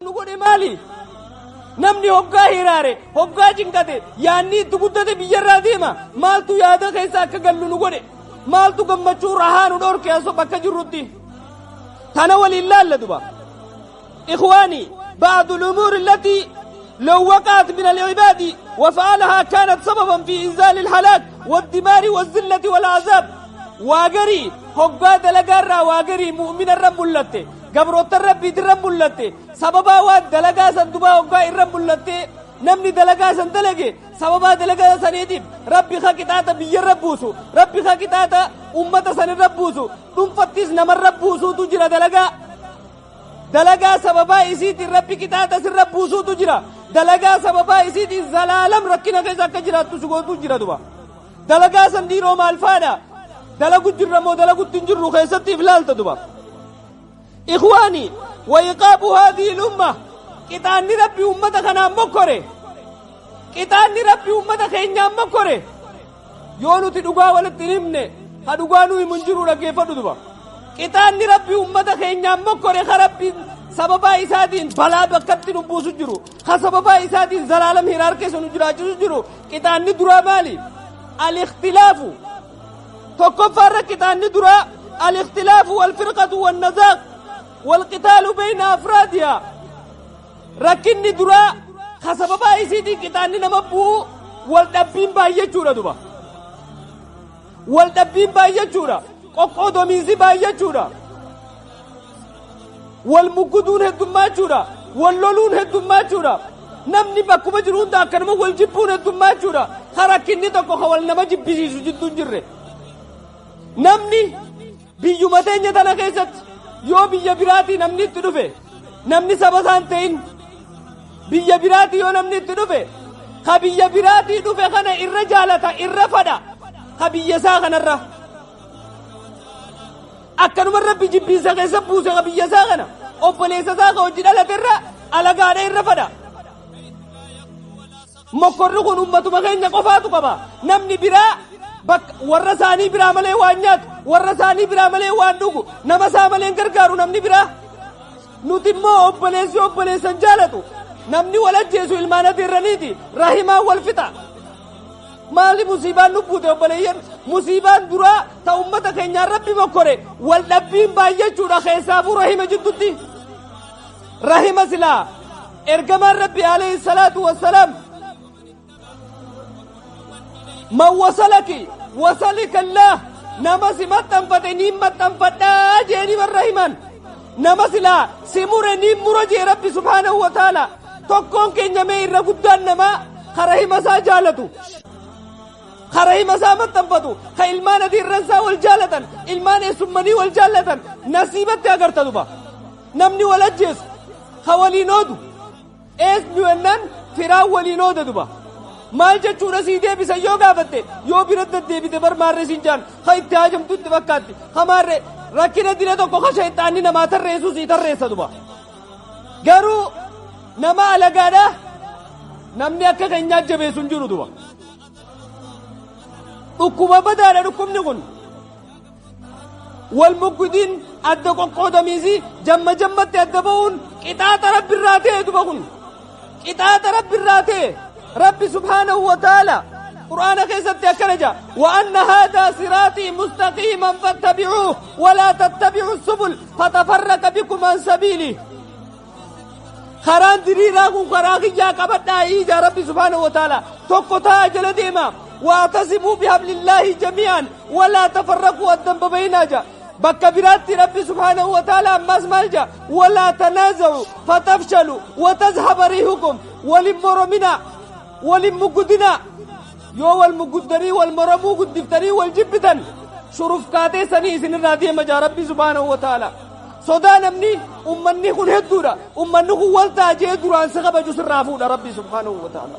Nu godhe maali? Namni hoggaa hiraare, hoggaa cinqate, yaanni itti guddate biyyarraa deema. Maaltu yaada keessa akka gallu nu godhe? Maaltu gammachuu rahaa nu dhorke asoo bakka jirrutti? Tana waliin laalla duba. إخواني، بعض الأمور التي لو وقعت من العباد وفعلها كانت سببا في إنزال الهلاك والدمار والذلة والعذاب. Waa garii hoggaa dalagaarraa waa garii mu'mina irra mul'atte, gabroota Rabbiit irra mul'atte, sababaa waan dalagaa san dubaa hoggaa irra mul'atte, namni dalagaa san dalage sababaa dalagaa saniitiif Rabbi ka qixaaxa biyya irra buusu, Rabbi ka qixaaxa ummata san irra buusu, dhuunfattis namarra buusuutu jira. Dalagaa sababaa isiitiin Rabbi qixaaxa sirra buusuutu jira. Dalagaa sababaa isiitiin zalaalam rakkina keessa akka jiraattu si gootu jira duba. Dalagaa san dhiiroo maal faadha dalagu jirra moo dalagutti hin jirru keessatti if laalta duba. إخواني، وعقاب هذه الأمة, qixaanni Rabbi ummata kanaan mokkore, qixaanni Rabbi ummata keenyaan mokkore, yoo nuti dhugaa walitti hin himne, ha dhugaa nu himu hin jiru. Dhaggeeffadhu duba. Qixaanni Rabbi ummata keenyaan mokkore, ka Rabbi sababaa isaatiin balaa bakkatti nu buusu jiru, ka sababaa isaatiin zalaalam hiraar keessa nu jiraachisu jiru, qixaanni duraa maali? الاختلاف. Tokkoffaarra qixaanni duraa الاختلاف والفرقة والنزاق والقتال بين أفرادها. Rakkinni duraa ka sababaa isiitiin qixaanni nama bu'u wal dhabbiin baay'achuudha duba. Wal dhabbiin baay'achuudha, qoqqoodomiinsi baay'achuudha, wal mugguduun heddummachuudha, wal loluun heddummachuudha, namni bakkuma jiru hunda akkanuma wal jibbuun heddummachuudha. Ka rakkinni tokko ka wal nama jibbisiisu jidduu hin jirre. Namni biyyuma teenya tana keessatti yoo biyya biraatii namni itti dhufe, namni saba isaan ta'in biyya biraatii yoo namni itti dhufe, ka biyya biraatii dhufe kana irra jaalata, irra fadha ka biyya isaa kanarra. Akkanuma Rabbi jibbiinsa keessa buuse. Ka biyya isaa kana, obboleessa isaa ka hojii dhalate irra alagaadha irra fadha. Mokkorri kun ummatuma keenya qofaatu qaba. Namni biraa bakka warra isaanii biraa malee waan nyaatu, warra isaanii biraa malee waan dhugu, nama isaa malee hin gargaaru namni biraa. Nuti immoo obboleessi obboleessan jaalatu. Namni wal ajjeesu ilmaan adeerraniiti, rahimaan wal fixa. Maali musiibaan nu buute, obboleeyyan? Musiibaan duraa ta ummata keenyaan Rabbi mokkore wal dhabbiin baay'achuudha, keessaafuu rahima jiddutti. Rahima silaa ergamaan Rabbi عليه الصلاة والسلام "من وصلك وصلك الله", nama si maxxanfate niin maxxanfadhaa jeeni warra himan. Nama silaa si mure niin mura jee Rabbi سبحانه وتعالى. Tokkoon keenya mee irra guddaan namaa ka rahima isaa jaalatu, ka rahima isaa maxxanfatu, ka ilmaan adiirran isaa wal jaalatan, ilmaan eessummanii wal jaallatan nasiibatti agarta duba. Namni wal ajjeesu ka waliin oodu eesnu jennaan firaan waliin ooda duba. Maal jechuudha sii deebisan yoo gaafatte, yoo bira deddeebite bar maarree siin jaan, ka itti haajamtu itti fakkaatti, ka maarree rakkina dila tokko ka sheexaanni namaa tarreessu sii tarreessa duba. Garuu nama alagaadha namni akka keenyaa jabeessu hin jiru duba. Dhukkuba badaadha dhukkubni kun. Wal muggudiin, adda qoqqoodamiisi, jamma jammatti adda ba'uun qixaaxa Rabbi irraa ta'e duba. Kun qixaaxa Rabbi irraa ta'e. Rabbi سبحانه وتعالى qur'aana keessatti akkana jedha: "وأن هذا صراطي مستقيما فاتبعوه ولا تتبعوا السبل فتفرق بكم عن سبيله". Karaan diriiraa kun karaa kiyyaa qabadhaa ija Rabbi سبحانه وتعالى. Tokko ta'a, jala deema. "واعتصموا بحبل الله جميعا ولا تفرقوا", addan babayinaa ja. Bakka biraatti Rabbi سبحانه وتعالى ammas maal ja? "ولا تنازعوا فتفشلوا وتذهب ريحكم". Walin moromina, walin muggudina. Yoo wal mugguddanii, wal moromuu guddiftanii, wal jibbitan, shurufkaatee sanii isinirraa deema jaa Rabbi سبحانه وتعالى. Sodaa namni ummanni kun hedduudha, ummanni kun wal taajee duraan si kabaju sirraa fuudha Rabbi سبحانه وتعالى.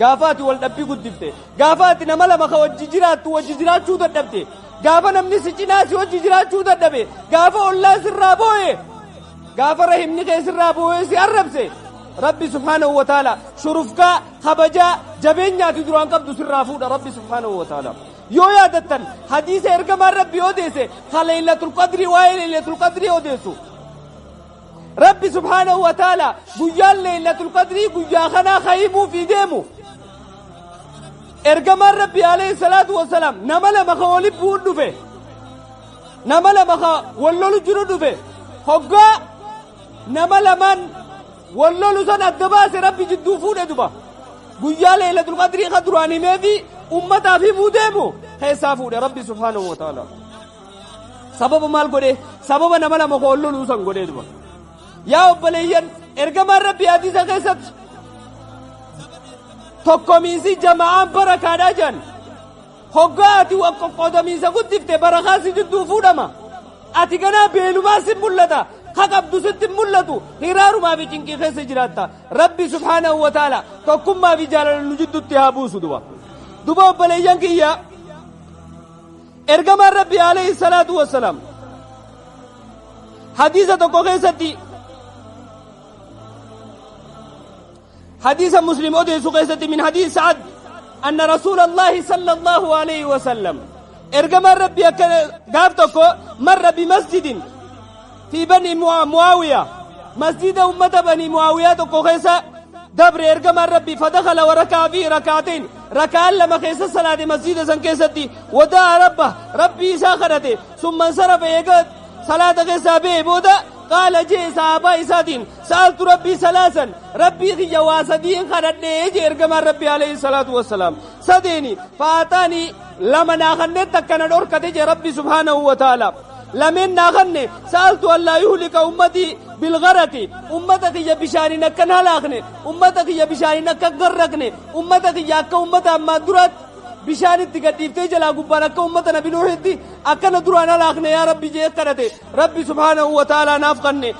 Gaafa ati wal dhabbii guddifte, gaafa ati nama lama ka wajji jiraattu wajji jiraachuu dadhabte, gaafa namni si cinaa si wajji jiraachuu dadhabe, gaafa ollaan sirraa boo'e, gaafa rahimni kee sirraa boo'ee si arrabse, Rabbi سبحانه وتعالى shurufkaa kabajaa jabeenyaati duraan qabdu sirraa fuudha Rabbi سبحانه وتعالى. Yoo yaadattan, hadiisa ergamaan Rabbi odeesse ka Laylatul Qadrii, waa'ee Laylatul Qadrii odeessu, Rabbi subhaanahu wa ta'ala guyyaan leeylatul qadrii guyyaa kanaa kahimuufii deemu. Ergamaan Rabbi alayhi salaatu wassalaam nama lama ka wali bu'uun dhufe, nama lama ka wal lolu jiru dhufe. Hoggaa nama lamaan wal lolu san adda baase, Rabbi jidduu fuudhe duba. Guyyaa leeylatul qadrii ka duraan himeefi ummataaf himuu deemu keessaa fuudhe Rabbi subhaanahu wa ta'ala. Sababa maal godhe? Sababa nama lama ka wal loluu san godhee duba. Yaa obboleeyyan, ergamaan Rabbi hadiisa keessatti tokkomiinsi jama'aan barakaadhaa jedhan. Hoggaa ati wal qoqqoodamiinsa guddifte, barakaa si jidduu fuudhama. Ati ganaa beelumaa si mul'ata, ka qabdu sitti mul'atu, hiraarumaa fi cinqii keessa jiraatta. Rabbi subhaanahu wa ta'ala tokkummaa fi jaalala nu jiddutti haa buusu duba. Duba obboleeyyan kiyya, ergamaan Rabbi alayhi salaatu wassalaam hadiisa tokko keessatti, hadiisa Muslim odeessu keessatti, min hadiis Sa'ad anna rasuula Allahi sallallahu alayhi wasallam, ergamaan Rabbi akka gaaf tokko marra bimasjidin fi bani Muaawiya, masjida ummata bani Muaawiyaa tokko keessa dabre ergamaan Rabbi. Fadakala wa rakaa fi rakaateen, rakaan lama keessa salaate masjida san keessatti. Wadaa rabba, Rabbii isaa kadhate. Summa insarafa, eega salaata keessaa ba'e booda, qaala, jee sahaabaa isaatiin: sa'altu rabbii salaasan, Rabbii kiyya waa sadiin kadhadhee jee ergamaan Rabbii alayhi salaatu wassalaam. Sadeeni faataanii lama naa kanneen takkana dhorkate jee Rabbi subhaanahu wa ta'ala. Lameen naa kanne: sa'altu an laa yuhlika ummatii bilgharaqi, ummata kiyya bishaaniin akkan halaakne, ummata kiyya bishaaniin akka garraqne, ummata kiyya akka ummata ammaan duraatti bishaan itti gadhiiftee jalaa gubbaan akka ummata nabi Nuuhitti akkana duraan halaakne yaa Rabbi jee kadhate. Rabbi subhaanahu wa ta'ala naaf kanne.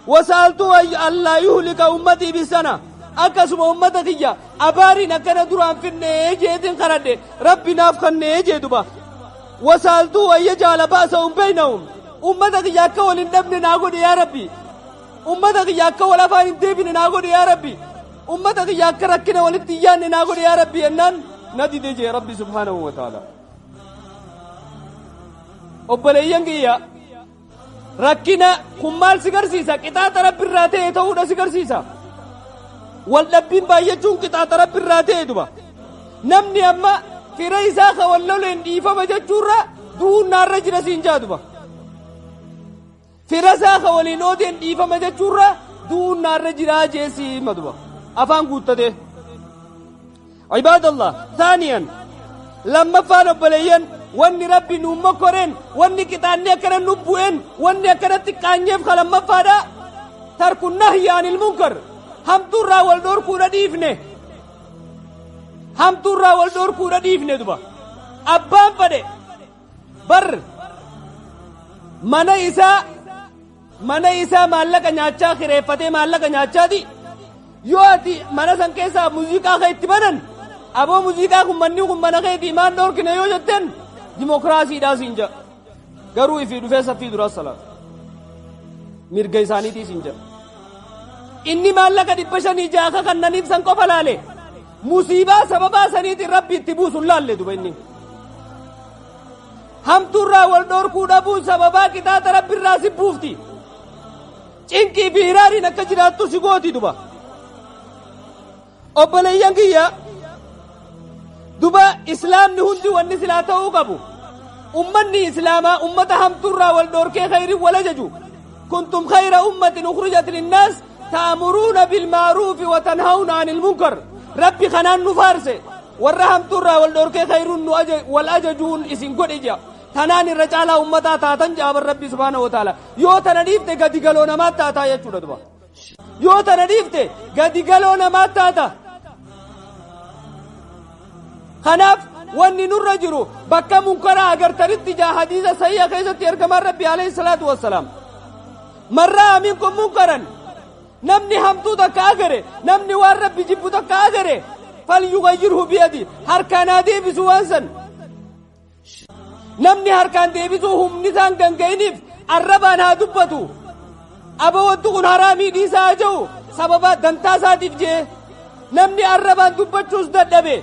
Wasaaltu allaa yuhlika ummatii bisana, akkasuma ummata kiyya abaariin akkana duraan finne jeetiin kadhadhe, Rabbi naaf kanne jee duba. Wasaaltuu an yaj'ala ba'sahum baynahum, ummata kiyya akka wal hin dhabne naa godhe yaa Rabbi, ummata kiyya akka wal afaan hin deebine naa godhe yaa Rabbi, ummata kiyya akka rakkina walitti hin yaanne naa godhe yaa Rabbi jennaan na dide jee Rabbi subhaanahu wa ta'ala. Obboleeyyan kiyya, rakkina kun maal si garsiisa? Qixaaxa Rabbi irraa ta'e ta'uudha si garsiisa. Wal dhabbiin baay'achuun qixaaxa Rabbi irraa ta'e duba. Namni amma fira isaa ka wal loleen dhiifama jechuurra du'uun naarra jira siin jaa duba. Fira isaa ka waliin oodeen dhiifama jechuurra du'uun naarra jiraa jee si hima duba afaan guuttatee. Ibaadallah, taaniyan, lammaffaan obboleeyyan, wanni Rabbi nuun mokkoreen, wanni qixaanni akkana nu bu'een, wanni akkanatti qaanyeef ka lammaffaadha, tarku nahyi anil munkar, hamtuurraa wal dhorkuudha dhiifne. Hamtuurraa wal dhorkuudha dhiifne duba. Abbaan fedhe bar mana isaa maallaqa nyaachaa kireeffatee maallaqa nyaachaati. Yoo ati mana san keessaa muuziqaa kee itti banan, aboo muuziqaa kun manni kun mana keetii maan dhorkine yoo jetteen, dimokiraasiidhaa siin jedha. Garuu ifii dhufee saffii duraa salaata, mirga isaaniitii siin jedha. Inni maallaqa 500 jaaka kannaniif san qofa laale, musiibaa sababaa saniitiin Rabbi itti buusu hin laalle duba. Inni hamtuurraa wal dhorkuu dhabuun sababaa qixaaxa Rabbi irraa si buufti, cinqii fi hiraariin akka jiraattu si gooti duba. Obboleeyyan kiyya, duba islaamni hundi wanni silaa ta'uu qabu, ummanni islaamaa ummata hamtuurraa wal dhorkee khayrin wal ajaju. Kuntum khayra ummatin ukhrijat linnaas ta'muruuna bilma'ruufi wa tanhawna anil munkar. Rabbi kanaan nu faarse, warra hamtuurraa wal dhorkee khayruun nu wal ajajuun isin godhe jea. Tanaan irra caalaa ummataa taatan jaaban Rabbi subhaanahu wa ta'ala. Yoo tana dhiifte gadi galoo namaa taataa jechuudha duba. Yoo tana dhiifte gadi galoo namaa taata. Kanaaf wanni nurra jiru, bakka munkaraa agartanitti jaa hadiisa sahiha keessatti ergamaan Rabbi alayhi salaatu wassalaam: man ra'a minkum munkaran, namni hamtuu takka agare, namni waan Rabbi jibbu takka agare, falyughayyirhu biyadi, harkaan haa deebisu waan san. Namni harkaan deebisuu humni isaan ganga'iniif arrabaan haa dubbatu. Aba wanti kun haraamii dhiisaa haa jedhu, sababa dantaa isaatiif jee. Namni arrabaan dubbachuus dadhabe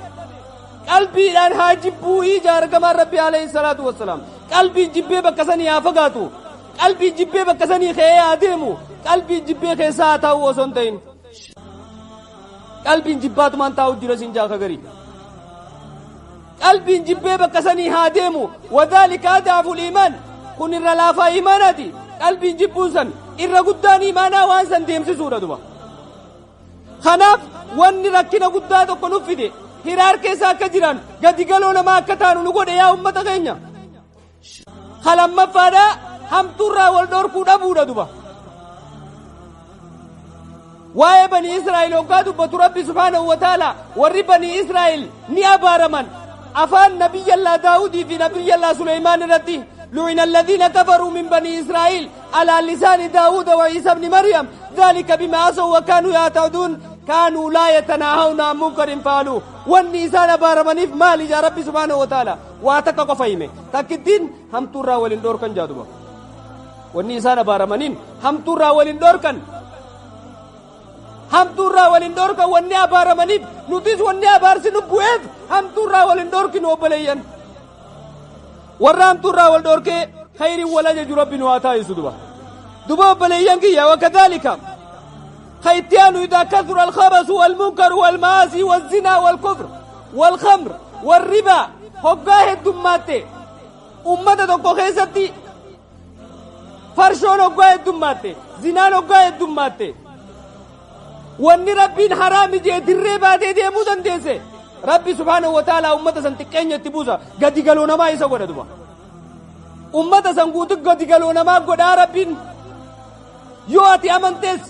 qalbiidhaan haa jibbuu ija ergamaan Rabbi alayhi salaatu wassalaam. Qalbiin jibbee bakka sanii haa fagaatu. Qalbii jibbee bakka sanii ka'ee haa deemu. Qalbii jibbee keessaa haa taa'u osoo hin ta'in. Qalbiin jibbaatumaan taa'u jira siin jaaka garii. Qalbiin jibbee bakka sanii haa deemu. Wadhaalika ad'aful iimaan. Kun irra laafaa iimaanaati. Qalbiin jibbuun san irra guddaan iimaanaa waan san deemsisuudha duba. Kanaaf wanni rakkina guddaa tokko nuuf fide hiraar keessa akka jiran gadi galoo namaa akka taanu nu godhe yaa ummata keenya. Ka lammaffaadhaa hamtuurraa wal dhorkuu dhabuudha duba. Waa'ee banii Israa'el hoggaa dubbatu Rabbi subhaanahu wa ta'ala warri banii Israa'el ni abaaraman afaan nabiyyallaa Daawudii fi nabiyyallaa Suleymaan irratti lu'ina alladhiina kafaruu min banii Israa'el alaa lisaani Daawuda wa Iisa ibni Maryam dhaalika bimaa asaw wa kaanuu yaataduun kaanuu laa yatanaahawna an munkarin fa'aluu. Wanni isaan abaaramaniif maali jaa Rabbi subhaanahu wa ta'ala? Waa takka qofa hime. Takkittiin hamtuurraa wal hin dhoorkan jaa duba. Wanni isaan abaaramaniin hamtuurraa wal hin dhoorkan. Hamtuurraa wal hin dhoorkan wanni abaaramaniif nutis wanni abaarsi nu bu'eef hamtuurraa wal hin dhoorkinu obboleeyyan. Warra hamtuurraa wal dhoorkee khayriin wal ajaju Rabbi nu haa taasisu duba. Duba obboleeyyan kiyya wakadhaalika ka itti aanu idaa kathura alkhabasu walmunkaru walmaasii walzinaa walkufr walkhamr walribaa hoggaa heddummaatte ummata tokko keessatti farshoon hoggaa heddummaatte zinaan hoggaa heddummaatte wanni Rabbiin haraami jee dirree baatee deemuu dandeesse Rabbi subhaanahu wa ta'ala ummata san xiqqeenya itti buusa gadi galoo namaa isa godha duba ummata san guutu gadi galoo namaa godhaa Rabbiin. Yoo ati amantees,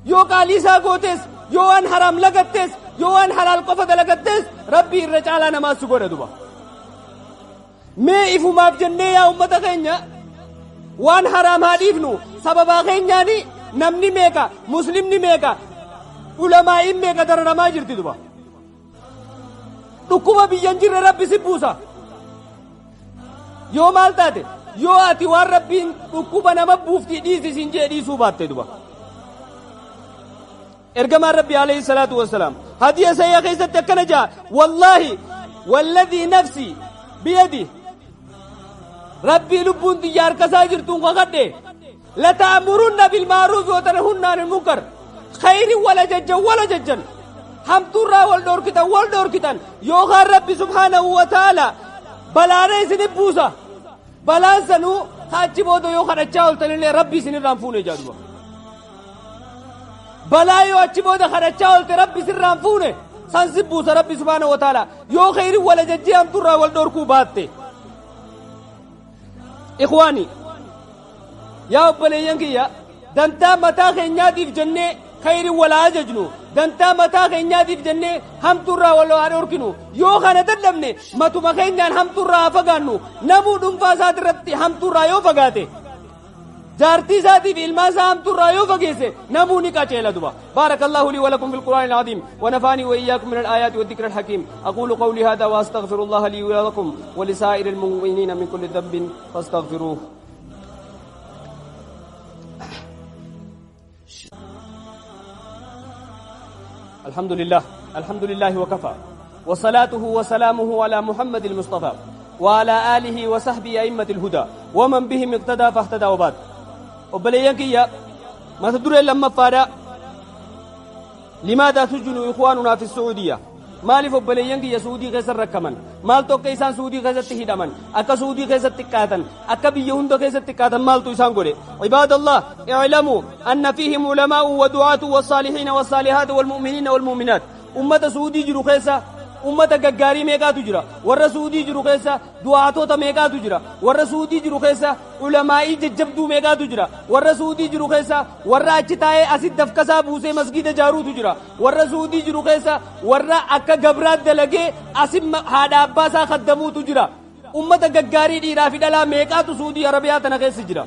yoo qaalii isaa gootees, yoo waan haraam lagattees, yoo waan halaal qofa dalagattees, Rabbii irra caalaa namaa si godha duba. Mee ifumaaf jennee yaa ummata keenya waan haraam haa dhiifnu. Sababaa keenyaani namni meeqa, muslimni meeqa, ulamaa'iin meeqa dararamaa jirti duba. Dhukkuba biyya hin jirre Rabbi si buusa. Yoo maal taate yoo ati waan Rabbiin dhukkuba nama buuftii dhiisi siin jee dhiisuu baatte duba. Ergamaan Rabbi alayhi salaatu wassalaam hadiya sayya keessatti akkana jaa wallaahi walladhii nafsi biyadi Rabbii lubbuun tiyya harka isaa jirtuun kakadhe lata'murunna bilma'ruufi wa tanahunna anil munkar khayri wal ajajjan wal ajajjan hamtuurraa wal dhoorkitan wal dhoorkitan yookaan Rabbi subhaanahu wa ta'ala balaana isinif buusa balaan sanuu ka achi booda yoo kadhachaa ooltanillee Rabbi isinirraa hin fuune jedha duba. Balaa yoo achi booda kadhachaa oolte Rabbi sirraa hin fuune san si buusa Rabbi subhaanahu wa ta'ala yoo khayri wal ajajjee hamtuurraa wal dhoorkuu baatte. Ikhwaani yaa obboleeyyan kiyya dantaa mataa keenyaatiif jennee khayri wal haa ajajnu dantaa mataa keenyaatiif jennee hamtuurraa wal haa dhorkinu yoo kana dadhabne matuma keenyaan hamtuurraa haa fagaannu namuu dhuunfaa isaatirratti hamtuurraa yoo fagaate jaartii isaatii fi ilmaan isaa hamtuurraa yoo fageesse namuu ni qaceela duba. Baarakallahu lii walakum fil qur'aanil aziim wa nafaanii wa iyyakum min al-aayaati wa dhikri al-hakiim aqulu qawli hadha wa astaghfirullaha lii wa lakum wa lisaa'iril mu'miniina min kulli dhanbin fastaghfiruuh. الحمد لله الحمد لله وكفى وصلاته وسلامه على محمد المصطفى وعلى آله وصحبه أئمة الهدى ومن بهم اقتدى فاهتدى وبعد. وبليان كيا ما تدري لما فارا لماذا سجنوا إخواننا في السعودية؟ Maaliif obboleeyyan kiyya Suudii keessa rakkaman? Maaltu akka isaan Suudii keessatti hidhaman, akka Suudii keessatti xiqqaatan, akka biyya hunda keessatti xiqqaatan maaltu isaan godhe? Ibaadallah, i'lamu anna fiihim ulamaa'u wa du'aatu wassaalihiina wassaalihaatu walmu'miniina walmu'minaat. Ummata Suudii jiru keessa ummata gaggaarii meeqaatu jira? Warra Suudii jiru keessa du'aatota meeqaatu jira? Warra Suudii jiru keessa ulamaa'ii jajjabduu meeqaatu jira? Warra Suudii jiru keessa warra achi taa'ee asitti dafqasaa buusee masgiida jaaruutu jira. Warra Suudii jiru keessa warra akka gabraa dalagee asin haadha abbaa isaa kaddamuutu jira. Ummata gaggaarii dhiiraa fi dhalaa meeqaatu Suudii Arabiyaa tana keessa jira.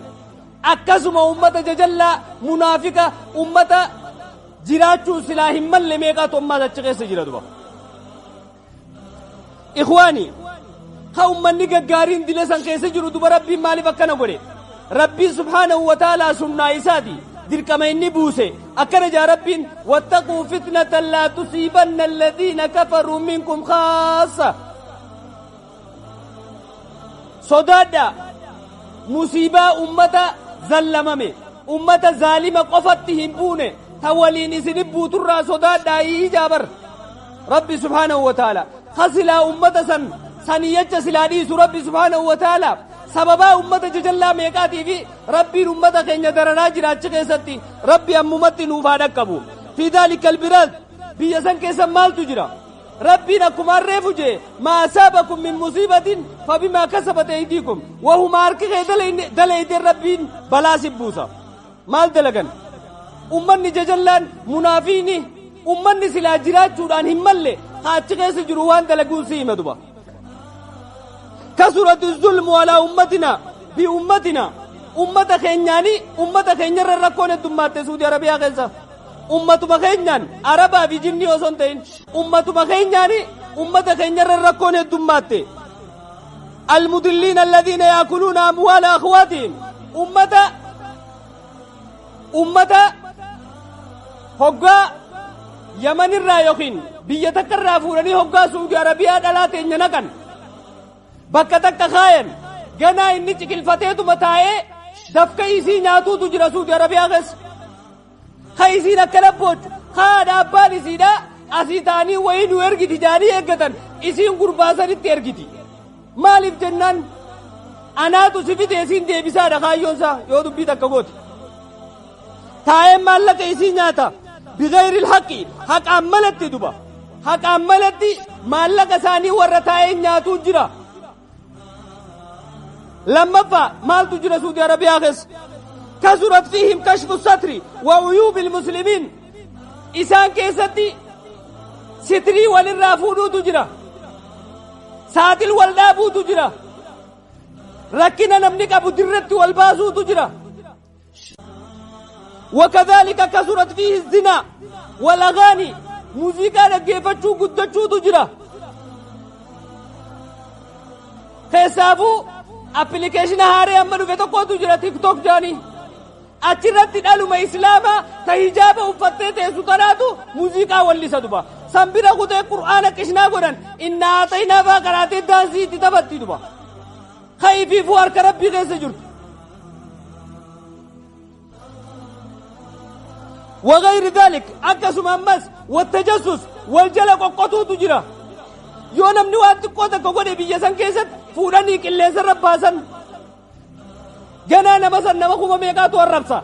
Akkasuma ummata jajallaa munaafika ummata jiraachuun silaa hin malle meeqaatu ammaas achi keessa jira duba. Ikhwaani, ka ummanni gaggaariin dila san keessa jiru duba Rabbiin maaliif akkana godhe? Rabbiin subhaanahu wa ta'aalaa sunnaa isaati dirqama inni buuse akkana jaa Rabbiin wattaquu fitnatan laa tusiibanna alladhiina kafaruu minkum khaassa. Sodaadha musiibaa ummata zallamame, ummata zaalima qofatti hin buune, ta waliin isini buuturraa sodaadhaa ijaabar. Rabbi subhaanahu wa ta'ala ka silaa ummata san sanii jecha silaa dhiisu, Rabbi subhaanahu wa ta'ala sababaa ummata jajallaa meeqaatii fi Rabbiin ummata keenya dararaa jiraachi keessatti Rabbi ammumatti nuuf haa dhaqqabu. Fi dhaalika albilaad, biyya san keessa maaltu jira? Rabbiin akkuma harreefu jee, maa asaabakum min musiibatin fabimaa kasabat aydiikum, wahuma harki kee dalayden Rabbiin balaa si buusa. Maal dalagan ummanni jajallaan, munaafiini, ummanni silaa jiraachuudhaan hin malle ka achi keessa jiru? Waan dalaguun si hima duba. Kasurat zulmu alaa ummatina bi ummatina, ummata keenyaani, ummata keenyarra rakkoon heddummaatte Suudi Arabiyaa keessa. Ummatuma keenyaan, Arabaa fi jinnii osoo hin ta'in, ummatuma keenyaani ummata keenyarra rakkoon heddummaatte. Almudilliin alladhiina yaakuluuna amwaala akhwaatihim, ummata hoggaa Yamanirraa yookiin biyya takka irraa fuudhanii hoggaa Suudi Arabiyaa dhalaa teenya naqan, bakka takka kaayan, ganaa inni ciqilfateetuma taa'ee dafka isii nyaatuutu jira Suudi Arabiyaa keessa. Ka isiin akkana boochu, haadha abbaan isiidha asii ta'anii wayii nu ergiti jaanii eeggatan, isiin gurbaasanitti ergiti. Maaliif jennaan, anaatu si fide isiin deebisaadha kaayyoon isaa. Yoo dubbii takka goote, taa'een maallaqa isii nyaata bigayri haqqi, haqaan malatti duba, haqaan malatti maallaqa isaanii warra taa'een nyaatuu jira. Lammaffaa maaltu jira Suudi Arabiyaa keessa? Kasurat fiihim kashfu satri wa uyuubi ilmuslimiin, isaan keessatti sitrii walirraa fuudhuutu jira, saaxil wal dhaabuutu jira, rakkina namni qabu dirratti wal baasuutu jira. وكذلك كثرت فيه الزنا والأغاني، muuziqaa dhaggeeffachuu guddachuutu jira. Keessaafuu application haaree amma dhufe tokkotu jira, TikTok jaanii. Achirratti dhaluma Islaamaa ta hijaaba uffattee teessu tanaatu muuziqaa wallisa duba. San bira kutee Qur'aana qishnaa godhan, innaa haxaynaa faa qaraatee daansii itti taphatti duba. Kayfiifuu harka Rabbii keessa jirtu. وغير ذلك, akkasuma ammas والتجسس, wal jala qoqqotuutu jira. Yoo namni waan xiqqoo takka godhe, biyya san keessatti fuudhanii qilleensa irra baasan. Ganaa nama san nama kuma meeqaatu arrabsa.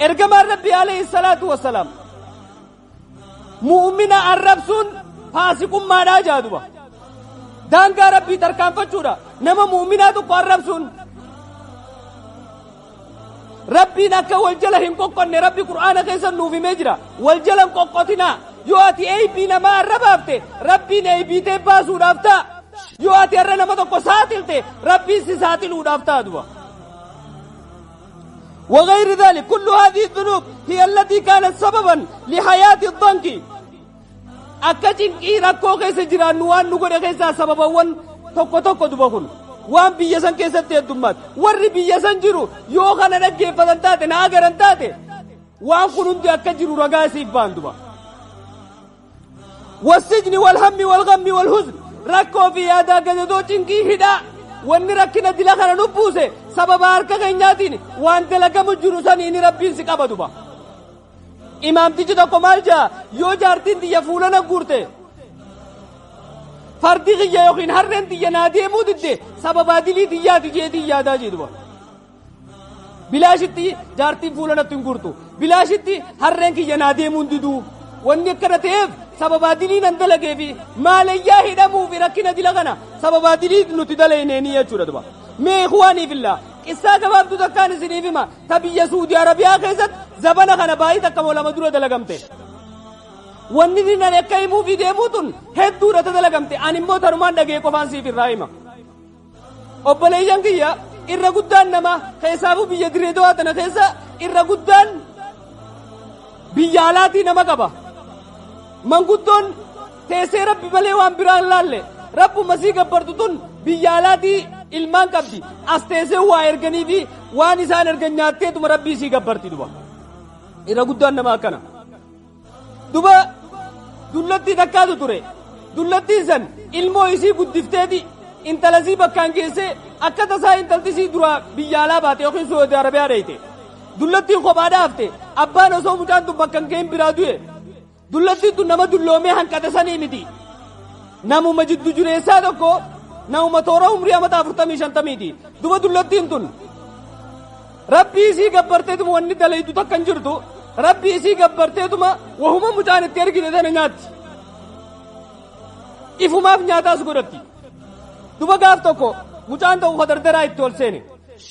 Ergamaan Rabbi alayhi salaatu wassalaam, mu'mina arrabsuun faasiqummaadhaa jaaduba, daangaa Rabbii tarkaanfachuudha nama mu'minaa tokko arrabsuun. Rabbiin akka wal jala hin qoqqonne Rabbi Qur'aana keessa nuuf himee jira. Wal jala hin qoqqotinaa. Yoo ati eeybii namaa arra baafte, Rabbiin eeybiitee baasuudhaaf ta'a. Yoo ati har'a nama tokko saaxilte, Rabbiin si saaxiluudhaaf ta'a duba. وغير ذلك، كل هذه الذنوب هي التي كانت سببا لحياة الضنك. Akka cinqii rakkoo keessa jiraannu waan nu godhe keessaa sababawwan tokko tokko duba. Kun waan biyya san keessatti heddummaate. Warri biyya san jiru yoo kana dhaggeeffatan taate, na agaran taate, waan kun hundi akka jiru ragaa isiif ba'an duba. والسجن والهم والغم والحزن, rakkoo fi yaadaa gadadoo, cinqii, hidhaa, wanni rakkina dila kana nu buuse sababa harka keenyaatiin waan dalagamu jiru saniin Rabbiin si qaba duba. Imaamtichi tokko maal jaa? Yoo jaartiin tiyya fuula na guurte, fardi kiyya yookiin harreen tiyya naa deemuu didde, sababaa dilii tiyyaati jeetii yaadaa jee duba. Bilaashitti jaartiin fuula natti hin guurtu, bilaashitti harreen kiyya naa deemuu hin diduu, wanni akkana ta'eef sababaa dilii nan dalagee fi maalayyaa hidhamuu fi rakkina dila kana sababaa dilii nuti dalayneenii jechuudha duba. Mee ikhwaanii fillah, qissaa gabaabduu takkaan isiniif hima, ta biyya Suudi Arabiyaa keessatti zabana kana baay'ee takka moo lama dura dalagamte. Wanni inni ani akka himuu fi deemuu tun hedduudha ta dalagamte, ani immoo tanumaan dhagee qofaan siif irraa hima. Obboleeyyan kiyya, irra guddaan nama keessaafuu biyya Diree Dawaa tana keessa irra guddaan biyya alaatii nama qaba. Manguddoon teessee Rabbi malee waan biraa hin laalle, Rabbuma sii gabbartu tun, biyya alaatii ilmaan qabdi. As teessee waa erganii fi waan isaan ergan nyaatteetuma Rabbii sii gabbarti duba. Irra guddaan nama akkana. Duba dullattii takkaatu ture. Dullattiin san ilmoo isii guddifteeti. Intala isii bakkaan geessee akka tasaa intalti isii duraa biyya alaa baate yookiin Suudi Arabiyaa dheeyte. Dullattiin kophaadhaa hafte. Abbaan osoo mucaan tun bakka hin gahin biraa du'e. Dullattiin tun nama dulloomee hanqate sanii miti. Namuma jiddu jireessaa tokko namuma toora umrii amata afurtamii shantamiiti. Duba dullattiin tun Rabbii isii gabbarteetuma wanni dalaydu takka hin jirtu. Rabbii isii gabbarteetuma wahuma mucaan itti ergite tana nyaatti. Ifumaaf nyaataas godhatti. Duba gaaf tokko mucaan tokko ka dardaraa itti ol seene.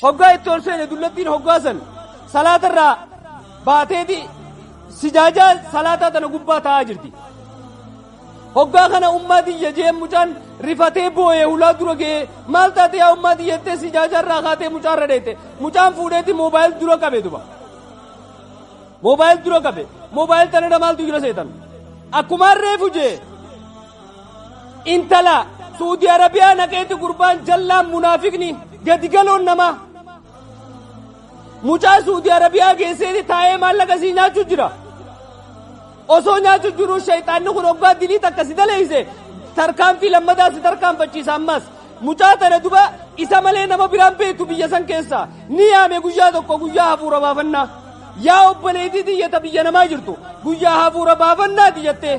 Hoggaa itti ol seene dullattiin hoggaa san salaatarraa baateeti sijaajaa salaataa tana gubbaa taa'aa jirti. Hoggaa kana ummaa tiyya jeen mucaan rifatee booyee hulaa dura ga'ee maal taate yaa ummaa tiyya jettee sijaajaa irraa kaatee mucaa irra dheette. Mucaan fuudheeti moobaayil dura qabe duba. Moobaayil dura qabe. Moobaayil tana irra maaltu jira seetan? Akkumaan reefu jee intala Suudi Arabiyaa naqeeti gurbaan jallaan munaafiqni gadi galoon namaa. Mucaa Suudi Arabiyaa geesseeti taa'ee maallaqa sii nyaachuu jira. Osoo nyaachuu jiruu shayxaanni kun hoggaa dilii takka si daleeyse tarkaanfii lammataa si tarkaanfachiisa ammas. Mucaa tana duba isa malee nama biraan beektu biyya san keessa ni yaame guyyaa tokko guyyaa hafuura baafannaa. Yaa obboleettii tiyya ta biyya namaa jirtu guyyaa hafuura baafannaati jettee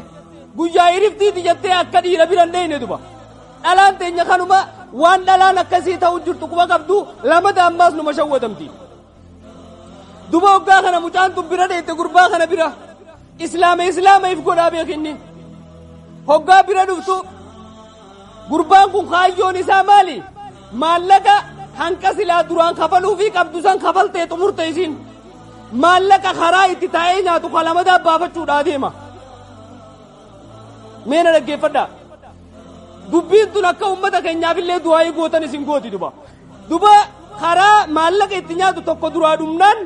guyyaa iriftiiti jettee akka dhiira bira hin dheeyne duba. Dhalaan teenya kanuma waan dhalaan akkasii ta'u jirtu quba qabdu lamata ammaas numa shawwadamti. Duba hoggaa kana mucaan tun bira dheette gurbaa kana bira islaama islaama if godhaa beekinni. Hoggaa bira dhuftu gurbaan kun kaayyoon isaa maali? Maallaqa hanqa silaa duraan kafaluufii qabdu san kafaltee xumurte isiin. Maallaqa karaa itti taa'ee nyaatu kalamadaa baafachuudhaa deema. Mee na dhaggeeffadhaa. Dubbiin tun akka uummata keenyaafillee du'aayii gootan isin gooti duba. Duba karaa maallaqa itti nyaatu tokko duraa dhumnaan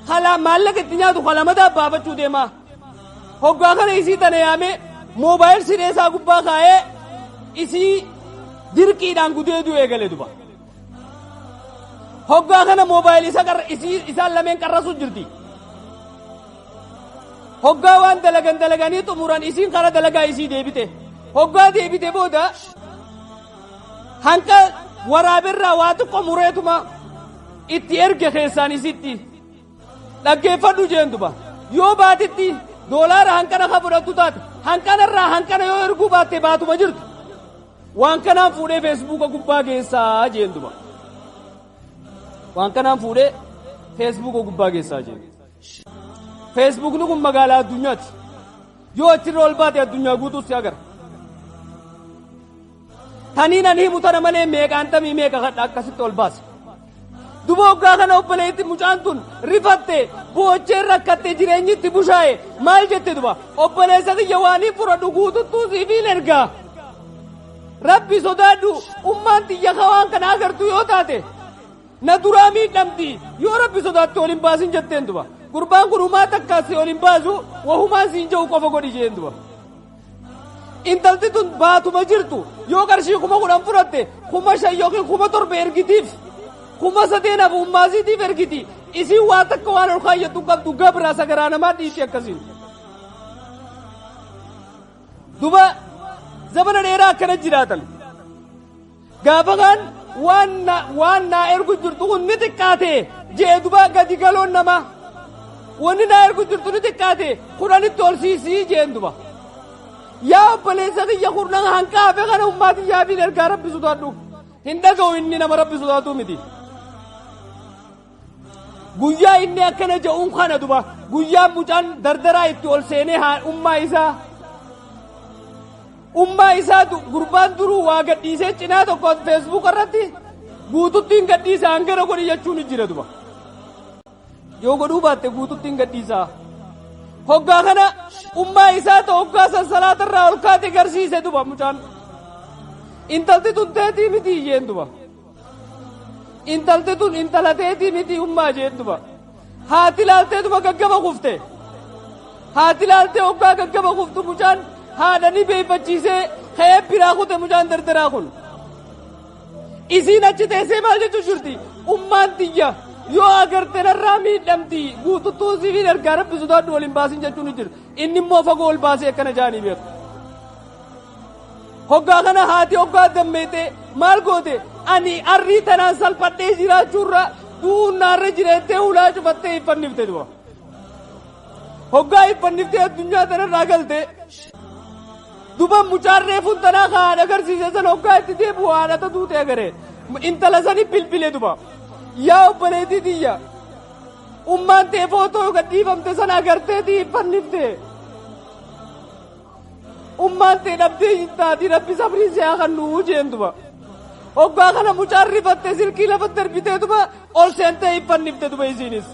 kalaa maallaqa itti nyaatu kalamadaa baafachuu deema. Hoggaa kana isii tana yaamee moobaayil siree isaa gubbaa kaa'ee isii dirqiidhaan gudeeduu eegale duba. Hoggaa kana moobaayil isa isii isaan lameen qarrasuu jirti. Hoggaa waan dalagan dalaganii xumuran isiin kara dalagaa isii deebite. Hoggaa deebite booda hanqa waraabirraa waa xiqqo mureetuma itti erge keessaan isitti. Dhaggeeffadhu jeen duba. Yoo baatitti doolaara hanqana ka fudhattu taate hanqanarraa hanqana yoo erguu baatte baatuma jirtu. Waan kanaan fuudhee feesbuuka gubbaa geessaa jeen duba. Waan kanaan fuudhee feesbuuka gubbaa geessaa jeen. Feesbuukni kun magaalaa addunyaati. Yoo achirra ol baate addunyaa guutuu si agara. Taniin ani himu tana malee meeqaan tamii meeqa kadha akkasitti ol baase. Duba hoggaa kana obboleetti mucaan tun rifatte boochee rakkatte jireenyi itti bushaa'e maal jette duba obboleessa kiyya waan hin fudhadhu guututtuu siif hin ergaa. Rabbi sodaadhu ummaan tiyya ka waan kana agartu yoo taate Na duraa miidhamti yoo rabbi sodaatte ol hin baasin jetteen duba. Gurbaan kun humaa takkaa si ol hin baasu wahumaan siin jedhu qofa godhi jeen duba. Intalti tun baatuma jirtu yoo qarshii 10,000 fudhatte 5,000 yookiin 7,000 ergitiif 3,000 hafu ummaasiitiif ergiti. Isiin waa takka waan ol kaayyattu hin qabdu gabra sagaraa namaa dhiitti akkasiin. Duba zamana dheeraa akkana jiraatan. Gaafa kaan waan na waan naa ergu jirtu kun ni xiqqaate jee duba gadi galoon namaa. Wanni naa ergu jirtu ni xiqqaate kudhanitti ol siisii jeen duba. Yaa obboleessa kiyya kurnan hanqa hafe kana ummaati yaafiin ergaa rabbi sodaadhu. Hin dhaga'u inni nama rabbi sodaatu miti. Guyyaa inni akkana jedhuun kana duba guyyaa mucaan dardaraa itti ol seenee haa ummaa isaa ummaa isaa gurbaan duruu waa gadhiisee cinaa tokko feesbuuka irratti guututti hin gadhiisa hangana godhi jechuun jira duba. Yoo godhuu baatte guututti hin gadhiisa. Hoggaa kana ummaa isaa ta'u hoggaa san salaata irraa ol kaate garsiise duba mucaan. Intalti tun teetii miti jeen duba. Intalti tun intala teetii miti ummaa jeen duba. Haati laalteetuma gaggaba kufte. Haati laaltee hoggaa gaggaba kuftu mucaan haadha ni beeyfachiisee ka'ee biraa kute mucaan dardaraa kun. Isiin achi teessee maal jechuu jirti? Ummaan tiyya yoo agarte narraa miidhamti guututtuu sifiin ergaa rabbi sodaadhu waliin baasin jechuun ni jira. Inni immoo fagoo ol baasee akkana jaanii beeku. Hoggaa kana haati hoggaa dammeete maal goote? Ani arrii tanaan salphadhee jiraachuurra du'uun naarra jireettee hulaa cufattee iffannifte duba. Hoggaa iffanniftee addunyaa tanarraa galte, duba mucaan reefuun tanaa ka haadha agarsiise sana hoggaa itti deebi'u haadhata duute agare. Intala sani bilbile duba. Yaa obboleettii tiyya, ummaan tee footoo gadhiifamte sana agarteetii iffannifte. Ummaan tee dhabdee hin taati, Rabbi sabrii si haa kennuu jeen duba. Hoggaa kana mucaan rifatte, silkii lafa darbitee duba ol seentee iffannifte duba isiinis.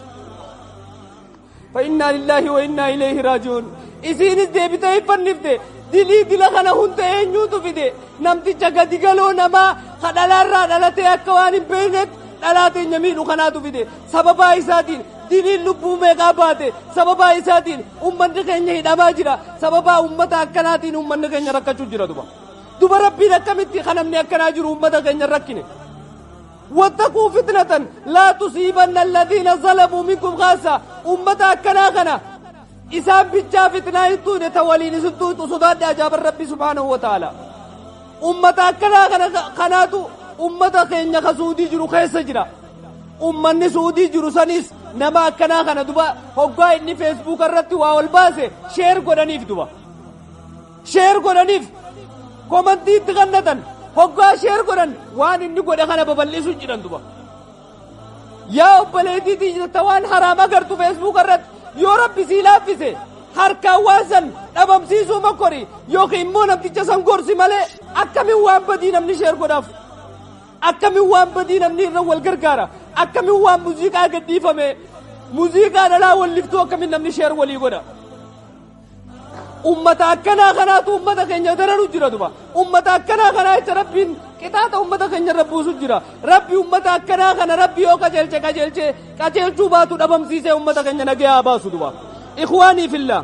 فإنا لله وإنا إليه راجعون. Isiinis deebitee iffannifte. Dilii dila kana hunda eenyuutu fide? Namticha gadi galoo namaa ka dhalaarraa dhalatee akka waan hin beeknetti dhalaa teenya miidhu kanaatu fide. Sababaa isaatiin diliin lubbuu meeqaa baate. Sababaa isaatiin ummanni keenya hidhamaa jira. Sababaa ummata akkanaatiin ummanni keenya rakkachuu jira duba. Duba Rabbiin akkamitti kan namni akkanaa jiru ummata keenya rakkine? واتقوا فتنة لا تصيبن الذين ظلموا منكم خاصة. Ummata akkanaa kana isaan bichaa fitnaa hin tuune, ta waliin isin tuutu sodaadhe. Ajaaban Rabbi سبحانه وتعالى. Ummata akkanaa kana kanaatu ummata keenya ka Suudii jiru keessa jira. Ummanni Suudii jiru sanis nama akkanaa kana duba hoggaa inni Facebook irratti waa ol baase share godhaniif duba. Share godhaniif, comment itti kennatan. Hoggaa share godhan waan inni godhe kana babal'isu jedhan duba. Yaa obboleettii jirta, waan haraam agartu Facebook irratti, yoo Rabbi sii laaffise harkaan waan san dhabamsiisuu mokkori yookiin immoo namticha san gorsi malee, akkamiin waan badii namni share godhaaf? Akkamiin waan badii namni irra wal gargaara? Akkamiin waan muuziqaa gadhiifame, muuziqaa dhalaa walliftuu, akkamiin namni share walii godha? Ummata akkanaa kanaatu ummata keenya dararu jira duba. Ummata akkanaa kanaa jecha Rabbiin qixaaxa ummata keenya irra buusu jira. Rabbi ummata akkanaa kana, Rabbi yoo qajeelche qajeelche, qajeelchuu baatu dhabamsiisee ummata keenya nagayaa baasu duba. إخواني في الله,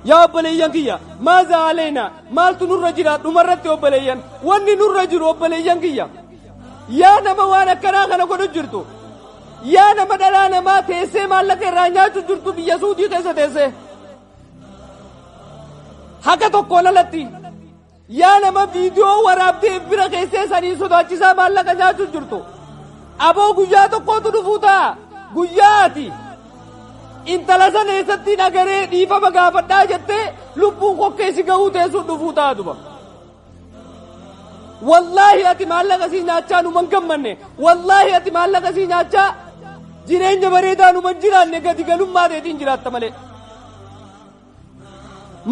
yaa obboleeyyan kiyya, ماذا علينا? Maaltu nurra jira dhumarratti, obboleeyyan? Wanni nurra jiru, obboleeyyan kiyya, yaa nama waan akkanaa kana godhu jirtu, yaa nama dhalaa namaa teessee maallaqa irraa nyaachuu jirtu, biyya Suudii keessa teessee haqa tokkoon alatti, yaa nama viidiyoo waraabdee bira keessee sanii sodaachisaa maallaqa nyaachuu jirtu, aboo, guyyaa tokkootu dhufuu ta'a. Guyyaa ati intala sana eessatti agaree dhiifama gaafadhaa jettee lubbuun kokkeessi gahuu teessuun dhufuu ta'a duba. Wallaahi, ati maallaqa sii nyaachaa numan gammanne. Wallaahi, ati maallaqa sii nyaachaa jireenya bareedaa numan jiraanne, gadi galummaa teetiin jiraatta malee.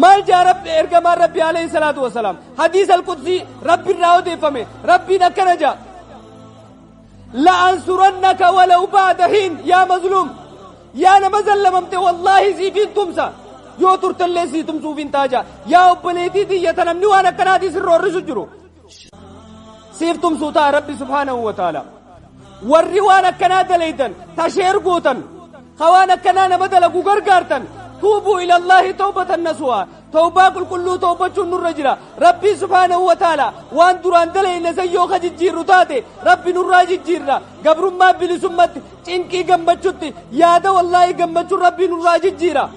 Maal jaa Rabbi, ergamaan Rabbi عليه الصلاة والسلام? حديث القدسي Rabbi irraa odeeffame. Rabbiin akkana jaa: لأنصرنك ولو بعد حين يا مظلوم. Yaa nama zallamamte, wallaahi siifin tumsa, yoo turtallee sii tumsuuf hin taaja. Yaa obboleetii tiyyata, namni waan akkanaatii sirroorrisu jiru siif tumsuu ta'a Rabbi سبحانه وتعالى. Warri waan akkanaa dalaytan, ta share gootan, ka waan akkanaa nama dalagu gargaartan, توبوا إلى الله توبة نصوحا. Tawbaa qulqulluu tawbachuun nurra jira. Rabbii سبحانه وتعالى waan duraan dalayne san yoo ka jijjiirru taate, Rabbi nurraa jijjiirra. Gabrummaa bilisummatti, cinqii gammachutti, yaada wallaahi gammachuun Rabbii nurraa jijjiira.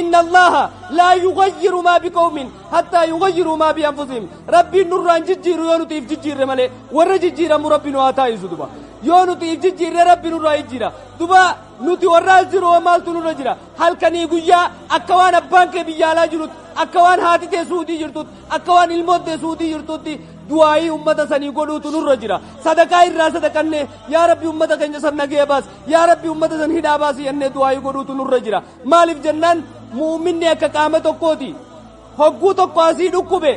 إن الله لا يغير ما بقوم حتى يغيروا ما بأنفسهم. Rabbiin nurraan jijjiiru yoo nuti if jijjiirre malee. Warra jijjiiramu Rabbi nu haa taa'isu duba. Yoo nuti if jijjiirre, Rabbi nurraa jijjiira duba. Nuti warra as jiru maaltu nurra jira? Halkanii guyyaa akka waan abbaan kee biyya alaa jirutti, akka waan haati tee Suudii jirtutti, akka waan ilmoon tee Suudii jirtutti du'aayii ummata sanii godhuutu nurra jira. Sadaqaa irraa sadaqanne, yaa Rabbi, ummata keenya san nagee baas, yaa Rabbi, ummata san hidhaa baasi jennee du'aayii godhuutu nurra jira. Maaliif jennaan, mu'minni akka qaama tokkooti. Hogguu tokko asii dhukkube,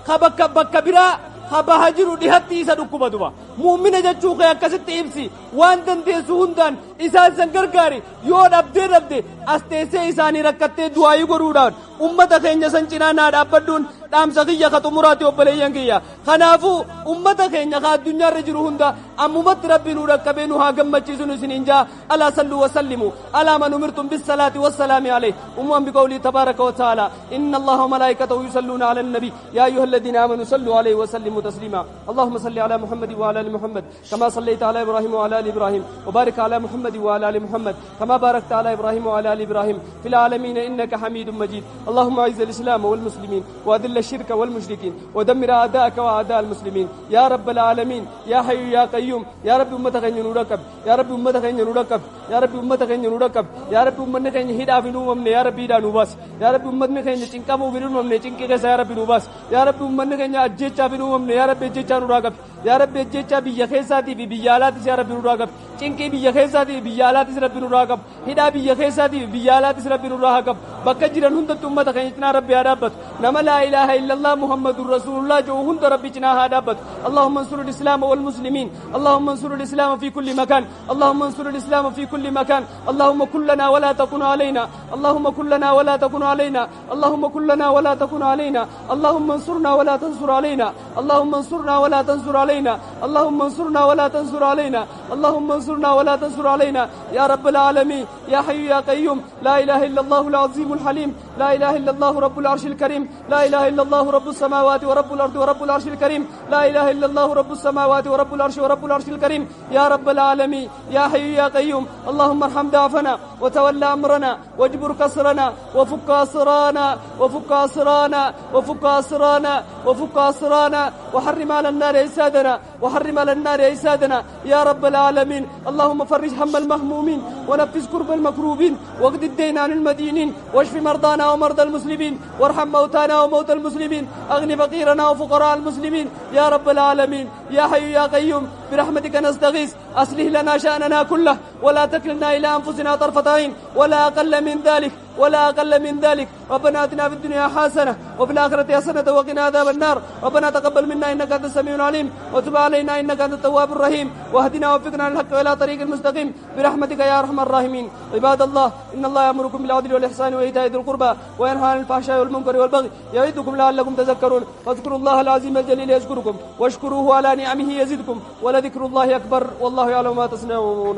ka bakka biraa ka baha jiru dhihatti isa dhukkuba duba. Mu'mina jechuu kee akkasitti ibsi. Waan dandeessu hundaan isaan san gargaari. Yoo dhabdee dhabde, as teessee isaanii rakkattee du'aayii godhuudhaan ummata keenya san cinaa naa dhaabbadhuun dhaamsa kiyya ka xumuraati, obboleeyyan kiyya. Kanaafuu ummata keenya ka addunyaarra jiru hunda ammumatti Rabbi nuu dhaqqabee nu haa gammachiisu nu isiniin jaa. ألا صلوا وسلموا على من أمرتم بالصلاة والسلام عليه. عموما بقوله تبارك وتعالى: إن الله وملائكته يصلون على النبي يا أيها الذين آمنوا صلوا عليه وسلموا تسليما. اللهم صل على محمد وعلى آل محمد كما صليت على إبراهيم وعلى آل إبراهيم، وبارك على محمد وعلى آل محمد كما باركت على إبراهيم وعلى آل إبراهيم في العالمين إنك حميد مجيد. اللهم أعز الإسلام والمسلمين وأذل الشرك والمشركين ودمر أعداءك وأعداء المسلمين يا رب العالمين يا حي يا قيوم يا رب أمة خين نوركب يا رب أمة خين نوركب يا رب أمة خين نوركب يا رب أمة خين هدا في نومنا يا رب هدا نوباس يا رب أمة خين چنكامو في نومنا چنكي يا رب نوباس يا رب أمة خين أجيتشا في نومنا يا رب أجيتشا نوركب يا رب أجيتشا بيا خيساتي في بيالاتي يا رب نوركب چنكي بيا خيساتي بيالاتي رب نوركب هدا بيا خيساتي بيالاتي رب نوركب bakka jiran hundatti ummata keenya cinaa rabbi haa dhaabbatu nama laa ilaaha illallah muhammadun rasuulullah jedhu hunda rabbi cinaa haa dhaabbatu اللهم انصر الإسلام والمسلمين اللهم انصر الإسلام في كل مكان اللهم انصر الإسلام في كل مكان اللهم كلنا ولا تكن علينا اللهم كلنا ولا تكن علينا اللهم كلنا ولا تكن علينا اللهم انصرنا ولا تنصر علينا اللهم انصرنا ولا تنصر علينا اللهم انصرنا ولا تنصر علينا اللهم انصرنا ولا تنصر علينا يا رب العالمين يا حي يا قيوم لا إله إلا الله العظيم الحليم لا إله إلا الله رب العرش الكريم لا إله إلا الله رب السماوات ورب الأرض ورب العرش الكريم لا إله إلا الله رب السماوات ورب العرش ورب العرش الكريم يا رب العالمين يا حي يا قيوم اللهم ارحم ضعفنا وتولى أمرنا واجبر كسرنا وفك أسرانا وفك أسرانا وفك أسرانا وفك أسرانا وحرم على النار أجسادنا وحرم على النار أجسادنا يا رب العالمين اللهم فرج هم المهمومين ونفس كرب المكروبين واقض الدين عن المدينين واشف مرضانا ومرضى المسلمين وارحم موتانا وموتى المسلمين أغن فقيرنا وفقراء المسلمين يا رب العالمين يا حي يا قيوم برحمتك نستغيث أصلح لنا شأننا كله ولا تكلنا إلى أنفسنا طرفة عين ولا أقل من ذلك ولا أقل من ذلك ربنا آتنا في الدنيا حسنة وفي الآخرة حسنة وقنا عذاب النار ربنا تقبل منا إنك أنت السميع العليم وتب علينا إنك أنت التواب الرحيم واهدنا ووفقنا للحق وإلى طريق المستقيم برحمتك يا أرحم الراحمين عباد الله إن الله يأمركم بالعدل والإحسان وإيتاء ذي القربى وينهى عن الفحشاء والمنكر والبغي يعظكم لعلكم تذكرون فاذكروا الله العظيم الجليل يذكركم واشكروه على نعمه يزدكم ولذكر الله أكبر والله يعلم ما تصنعون.